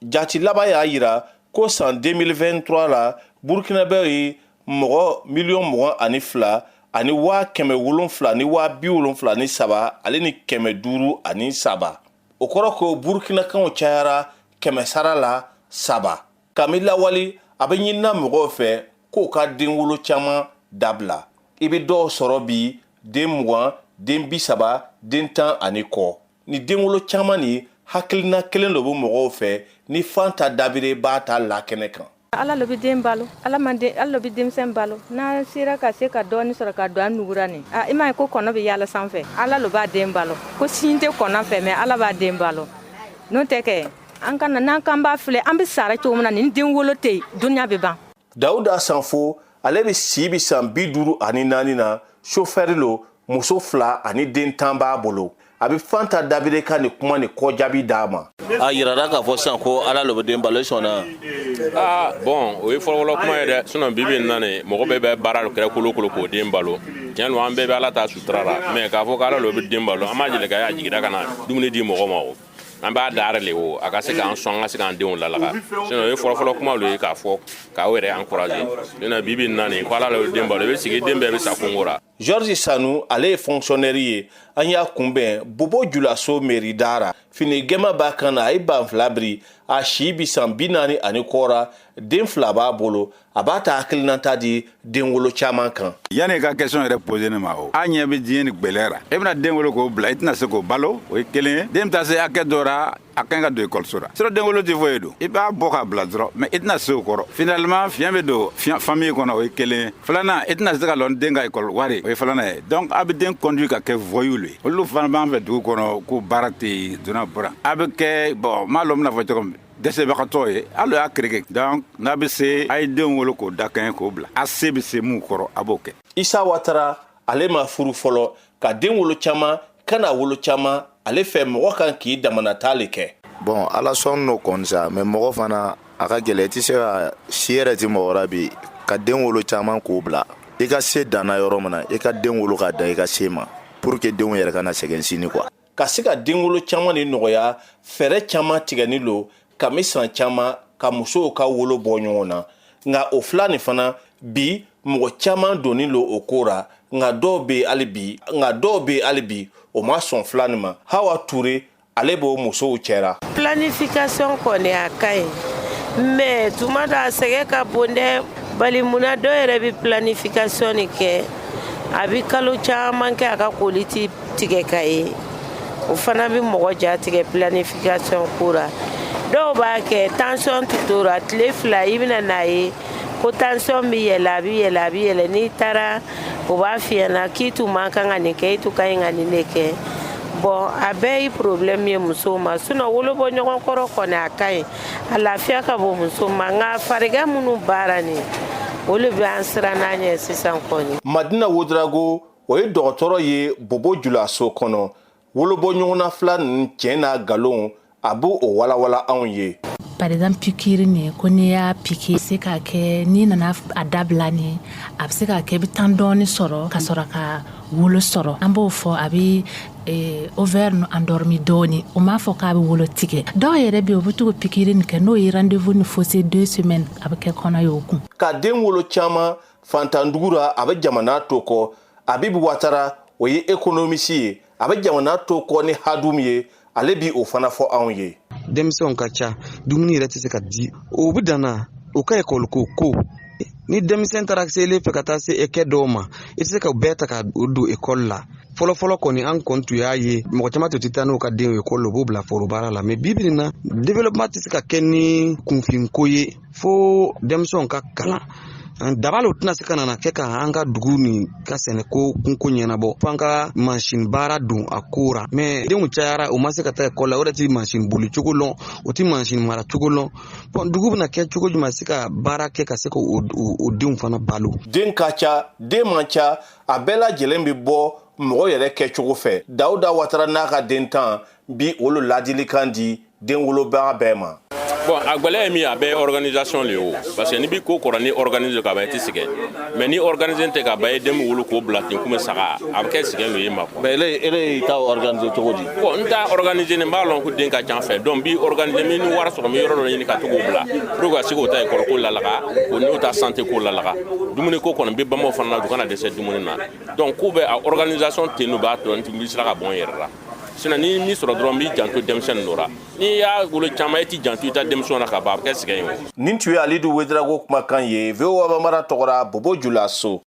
Jati laban y'a yira ko san 2023 la, Burkinabɛw ye mɔgɔ miliyɔn 22 ani 700 ni 73 ale ni 503. O kɔrɔ ko Burukinakanw cayara kɛmɛ sara la 3. Kami lawali, a bɛ ɲinina mɔgɔw fɛ k'o ka den wolo caman dabila. I bɛ dɔw sɔrɔ bi, den 20, den 30, den 10 ani kɔ. Ni den wolo caman ni hakilina kelen dɔ bɛ mɔgɔw fɛ ni Fanta Dabire b'a ta la kɛnɛ kan. Ala le bɛ den balo, Ala man den, Ala le bɛ denmisɛn balo. N'an sera ka se ka dɔɔni sɔrɔ ka don an nugura nin, i m'a ye ko kɔnɔ bɛ yaala sanfɛ. Ala le b'a den balo. Ko sin tɛ kɔnɔ fɛ, mais Ala b'a den balo. N'o tɛ kɛ an kana n'an kan b'a filɛ, an bɛ sara cogo min na ni den wolo tɛ yen, dunuya bɛ ban. Dawuda Sanfo, ale bɛ si bi san 54 na, sofɛri lo, muso fila ani den 10 b'a bolo. A bɛ Fanta Dabire ka nin kuma ni kɔ jaabi d'a ma. A yirara k'a fɔ sisan ko Ala le bɛ den balo, i sɔnna? Aa bon, o ye fɔlɔfɔlɔ kuma ye dɛ. Sinon bi bi in na nin, mɔgɔ bɛɛ bɛ baara kɛra kolo kolo k'o den balo. Tiɲɛ don, an bɛɛ bɛ Ala ta sutura la, mais k'a fɔ k'Ala le bɛ den balo, an b'a jeli ka y'a jiginda ka na dumuni di mɔgɔ ma. O an b'a daare le, o a ka se k'an sɔn, an ka se k'an denw lalaga. Sinon o ye fɔlɔfɔlɔ kuma lo ye k'a fɔ k'aw yɛrɛ encourager. Sinon bi bi in na nin, ko Ala le bɛ den balo, i bɛ sigi, den bɛɛ bɛ sa kɔngɔ ra. Georges Sanu, ale ye fonctionnaire ye. An y'a kunbɛn Bobo Julaso mairie dara. Fini gɛma b'a kan na, a ye ban fila biri. A si bi san 40 ani kɔra, den fila b'a bolo. A b'a ta hakilinata di den wolo caman kan. Yanni i ka question yɛrɛ posé ne ma, o a ɲɛ bɛ diɲɛ ni gwɛlɛya ra. E bɛna den wolo k'o bila, i tɛna se k'o balo. O ye kelen ye. Den bɛ taa se hakɛ dɔ ra, a kan ka don ekɔliso la. Sinon den wolo tɛ foyi ye don, i b'a bɔ k'a bila dɔrɔn, mais i tɛna se o kɔrɔ. Finalement fiɲɛ bɛ don famille kɔnɔ, o ye kelen ye. Filanan, i tɛna se ka lɔ ni den ka ekɔli wari, o ye filanan ye. Donc a bɛ den conduit ka kɛ voyou le ye. Olu fana b'an fɛ dugu kɔnɔ ko baara tɛ yen, donna bɔra a bɛ kɛ bon, n m'a lɔn n bɛna fɔ cogo min, dɛsɛbagatɔ ye hali y'a kereke. Donc n'a bɛ se, a ye den wolo k'o da kɛɲɛ k'o bila, a se bɛ se mun kɔrɔ, a b'o kɛ. Isa Watara, ale ma furu fɔlɔ. Ka den wolo caman kana wolo caman, ale fɛ mɔgɔ kan k'i damanata le kɛ. Bon, Ala sɔn n'o kɔni sa, mais mɔgɔ fana a ka gɛlɛ, i tɛ se ka si yɛrɛ ti mɔgɔ la bi ka den wolo caman k'o bila. I ka se danna yɔrɔ min na, i ka den wolo ka dan i ka se ma, pour que denw yɛrɛ kana sɛgɛn sini quoi. Ka se ka den wolo caman ni nɔgɔya, fɛɛrɛ caman tigɛni lo kami san caman ka musow ka wolo bɔ ɲɔgɔn na. Nka o fila nin fana bi, mɔgɔ caman donni lo o ko ra. Nka dɔw bɛ hali bi, o ma sɔn fila nin ma. Hawa Ture, ale b'o musow cɛra. Planification kɔni, a ka ɲi, mais tuma dɔ a sɛgɛn ka bon dɛ. Bali munna, dɔw yɛrɛ bɛ planification nin kɛ, a bɛ kalo caman kɛ, a ka koli ti tigɛ ka ye. O fana bɛ mɔgɔ ja tigɛ planification ko ra. Dɔw b'a kɛ, tension tɛ to ra. Tile 2, i bɛna n'a ye ko tension bɛ yɛlɛ, a bɛ yɛlɛ, a bɛ yɛlɛ. N'i taara, o b'a f'i ɲɛna k'i tun man kan ka nin kɛ, i tun ka ɲi ka nin de kɛ. Bon, a bɛɛ ye problème ye musow ma. Sinon wolobɔ ɲɔgɔn kɔrɔ kɔni, a ka ɲi, a lafiya ka bon muso ma. Nka farigan minnu baara nin, o de bɛ an siran n'a ɲɛ sisan kɔni. Madina Wodrago, o ye dɔgɔtɔrɔ ye Bobo Julaso kɔnɔ. Wolobɔ ɲɔgɔnna fila ninnu, tiɲɛ n'a nkalon, a b'o o walawala anw ye. Par exemple, piqûre nin, ko n'i y'a piqué, se k'a kɛ n'i nana a dabila nin, a bɛ se k'a kɛ i bɛ temps dɔɔni sɔrɔ ka sɔrɔ ka wolo sɔrɔ. An b'o fɔ, a bɛ ovaire nu endormi dɔɔni. O m'a fɔ k'a bɛ wolo tigɛ. Dɔw yɛrɛ bɛ yen, u bɛ to ka piqûre nin kɛ, n'o ye rendez-vous ni faussé 2 semaines, a bɛ kɛ kɔnɔ ye o kun. Ka den wolo caman fantandugu ra, a bɛ jamana to kɔ. Abibu Watara, o ye économiste ye. A bɛ jamana to kɔ ni hadu min ye, ale bi o fana fɔ anw ye. Denmisɛnw ka ca, dumuni yɛrɛ tɛ se ka di. O bɛ danna o ka ekɔli ko ko ni denmisɛn taara se ele fɛ ka taa se kɛ dɔw ma, i tɛ se ka bɛɛ ta ka o don ekɔli la. Fɔlɔfɔlɔ kɔni, an kɔni tun y'a ye mɔgɔ caman tun tɛ taa n'u ka denw ekɔli la, u b'u bila forobaara la. Mais bi bi in na, développement tɛ se ka kɛ ni kunfinko ye, fo denmisɛnw ka kalan. Dabaliw tɛna se ka nana kɛ ka an ka dugu nin ka sɛnɛko kunko ɲɛnabɔ, fo an ka mansin baara don a ko ra. Mais denw cayara, u ma se ka taa ekɔli la, o yɛrɛ ti mansin boli cogo lɔn, o ti mansin mara cogo lɔn. Bon, dugu bɛna kɛ cogo jumɛn se ka baara kɛ ka se ka o denw fana balo? Den ka ca, den man ca, a bɛɛ lajɛlen bɛ bɔ mɔgɔ yɛrɛ kɛcogo fɛ. Dawuda Watara n'a ka den 10 bi olu ladilikan di den wolobaga bɛɛ ma. Bon, a gwɛlɛya ye min ye, a bɛɛ ye organisation le ye o, parce que n'i bi ko kɔrɔ ni organiser ka ban, i tɛ sɛgɛn. Mais ni organiser tɛ ka ban, i den wolo k'o bila ten komi saga, a bɛ kɛ sɛgɛn lo ye ma quoi. Mais ele y'i ta organiser cogo di? Bon, n ta organiser, nin b'a lɔn ko den ka ca fɛ, donc n b'i organiser, n bɛ ni wari sɔrɔ, n bɛ yɔrɔ dɔ ɲini ka to k'o bila pour que ka se k'o ta école ko lalaga, o n'o ta santé ko lalaga, dumuni ko kɔni, n bɛ bamaw fana na, u kana dɛsɛ dumuni na. Donc ko bɛ a organisation ten no b'a to n bɛ sira ka bɔ n yɛrɛ la. Sinon ni min sɔrɔ dɔrɔn, n b'i janto denmisɛnnin dɔ la. N'i y'a wolo caman, e t'i janto i ta denmisɛnw na ka ban, a bɛ kɛ sɛgɛn ye o. Nin tun ye Alidu Wedirago kumakan ye, VOA Bambara tɔgɔra, Bobo Julaso.